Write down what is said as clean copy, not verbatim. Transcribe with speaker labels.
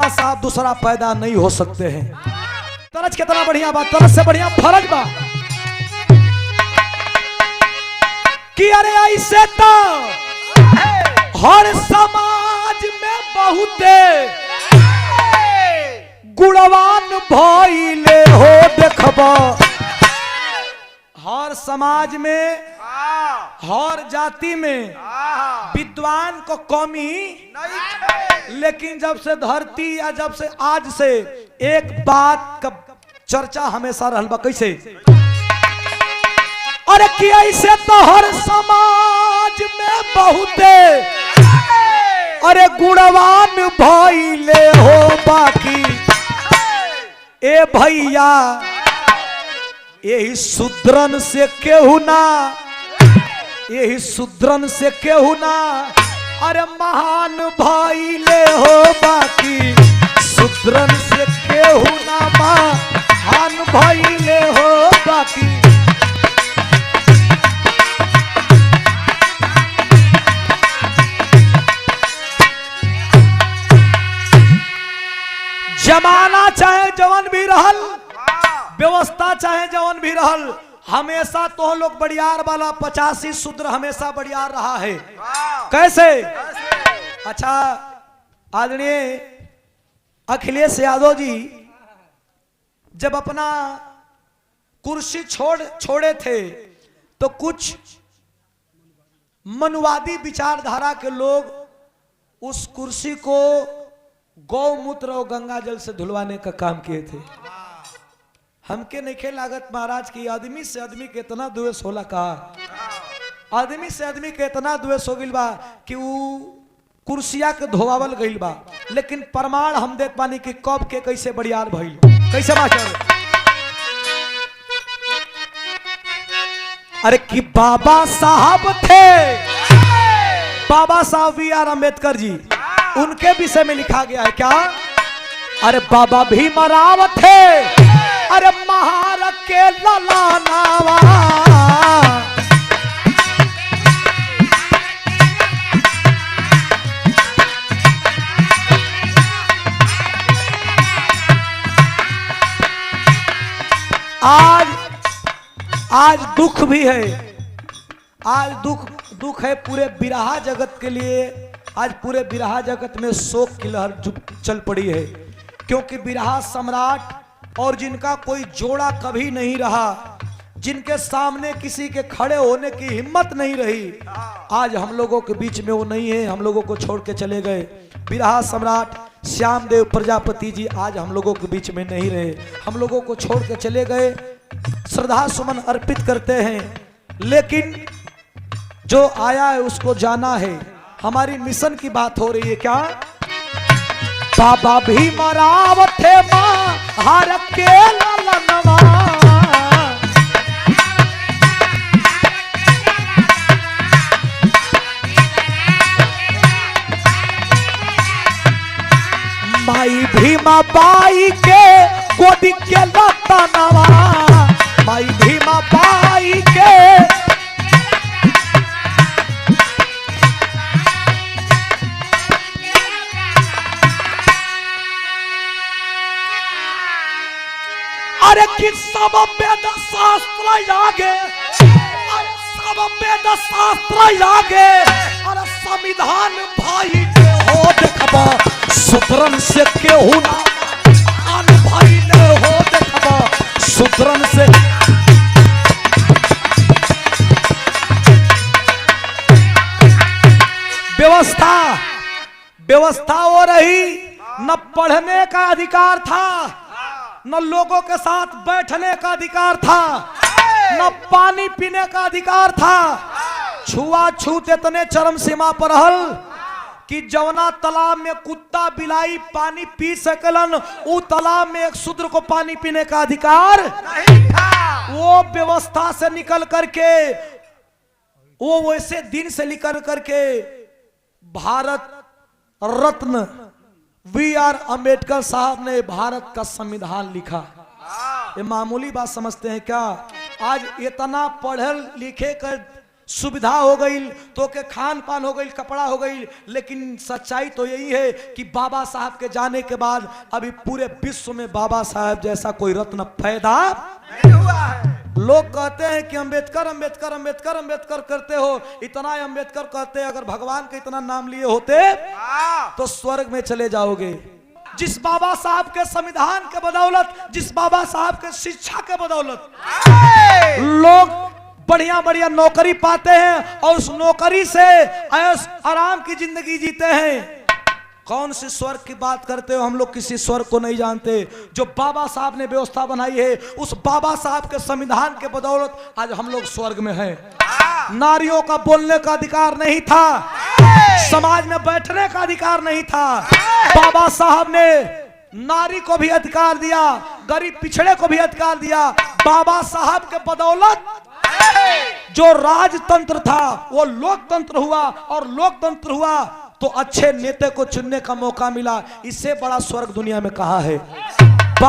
Speaker 1: बाबा साहब दूसरा पैदा नहीं हो सकते हैं। तरज कितना बढ़िया बात, तरज से बढ़िया फर्ज बा कि अरे ऐसे तो हर समाज में बहुते गुणवान भइले हो देखब। हर समाज में, हर जाति में विद्वान को कमी, लेकिन जब से धरती या जब से आज से एक बात का चर्चा हमेशा रहल बा, कैसे? अरे कि ऐसे तो हर समाज में बहुते अरे गुणवान भइले हो, बाकी ए भैया यही शूद्रन से केहू ना, यही शूद्रन से केहू ना अरे महान भइले हो, बाकी शूद्रन से केहू ना महान भइले हो, बाकी जमाना चाहे जवन भी रहल, व्यवस्था चाहे जवन भी रहल, हमेशा तो लोग बड़ियार वाला 85 शूद्र हमेशा बड़ियार रहा है। कैसे? अच्छा, आदरणीय अखिलेश यादव जी जब अपना कुर्सी छोड़े थे तो कुछ मनुवादी विचारधारा के लोग उस कुर्सी को गौमूत्र और गंगा जल से धुलवाने का काम किए थे। हमके नहीं लागत महाराज की आदमी से आदमी के इतना द्वेष होला का, आदमी से आदमी के इतना द्वेष हो गइल बा कि ऊ कुर्सिया के धोवावल गइल बा। लेकिन प्रमाण हम देख पानी कि कब के कैसे बड़ियार भइल, कैसे मास्टर? अरे कि बाबा साहब थे, बाबा साहब बी are Ambedkar ji, उनके विषय में लिखा गया है क्या? अरे बाबा भीमराव थे, अरे महार के ललानावा, आज आज दुख भी है, आज दुख दुख है पूरे बिरहा जगत के लिए। आज पूरे बिरहा जगत में शोक की लहर चल पड़ी है, क्योंकि बिरहा सम्राट और जिनका कोई जोड़ा कभी नहीं रहा, जिनके सामने किसी के खड़े होने की हिम्मत नहीं रही, आज हम लोगों के बीच में वो नहीं है, हम लोगों को छोड़ के चले गए। बिरहा सम्राट श्यामदेव प्रजापति जी आज हम लोगों के बीच में नहीं रहे, हम लोगों को छोड़ के चले गए। श्रद्धा सुमन अर्पित करते हैं, लेकिन जो आया है उसको जाना है। हमारी मिशन की बात हो रही है क्या? बाबा भीमराव थे महार के ललनवा, माई भीमा बाई के गोदी के लतनवा, माई भीमा बाई के अरे कि सब वेद शास्त्र आगे, अरे सब वेद शास्त्र आगे, अरे संविधान भाई के हो देखबा, सुतरन से केहू ना आन भाई ने हो देखबा, सुतरन से। व्यवस्था व्यवस्था हो रही, न पढ़ने का अधिकार था, न लोगों के साथ बैठने का अधिकार था, न पानी पीने का अधिकार था। छुआछूत इतने चरम सीमा पर हल कि जवना तालाब में कुत्ता बिलाई पानी पी सकलन, उ तालाब में एक शूद्र को पानी पीने का अधिकार
Speaker 2: नहीं था।
Speaker 1: वो व्यवस्था से निकल करके, वो वैसे दिन से निकल करके Bharat Ratna B are Ambedkar साहब ने भारत का संविधान लिखा। ये मामूली बात समझते हैं क्या? आज इतना पढ़ल लिखे कर सुविधा हो गई, तो के खान पान हो गई, कपड़ा हो गई, लेकिन सच्चाई तो यही है कि बाबा साहब के जाने के बाद अभी पूरे विश्व में बाबा साहब जैसा कोई रत्न पैदा
Speaker 2: नहीं हुआ है।
Speaker 1: लोग कहते हैं कि अंबेडकर अंबेडकर अंबेडकर अंबेडकर करते हो, इतना अंबेडकर कहते हैं, अगर भगवान के इतना नाम लिए होते तो स्वर्ग में चले जाओगे। जिस बाबा साहब के संविधान के बदौलत, जिस बाबा साहब के शिक्षा के बदौलत लोग बढ़िया बढ़िया नौकरी पाते हैं और उस नौकरी से ऐश आराम की जिंदगी जीते हैं। कौन से स्वर्ग की बात करते हो? हम लोग किसी स्वर्ग को नहीं जानते। जो बाबा साहब ने व्यवस्था बनाई है, उस बाबा साहब के संविधान के बदौलत आज हम लोग स्वर्ग में हैं। नारियों का बोलने का अधिकार नहीं था, समाज में बैठने का अधिकार नहीं था। बाबा साहब ने नारी को भी अधिकार दिया, गरीब पिछड़े को भी अधिकार दिया। बाबा साहब के बदौलत जो राजतंत्र था वो लोकतंत्र हुआ, और लोकतंत्र हुआ तो अच्छे नेता को चुनने का मौका मिला। इससे बड़ा स्वर्ग दुनिया में कहाँ है?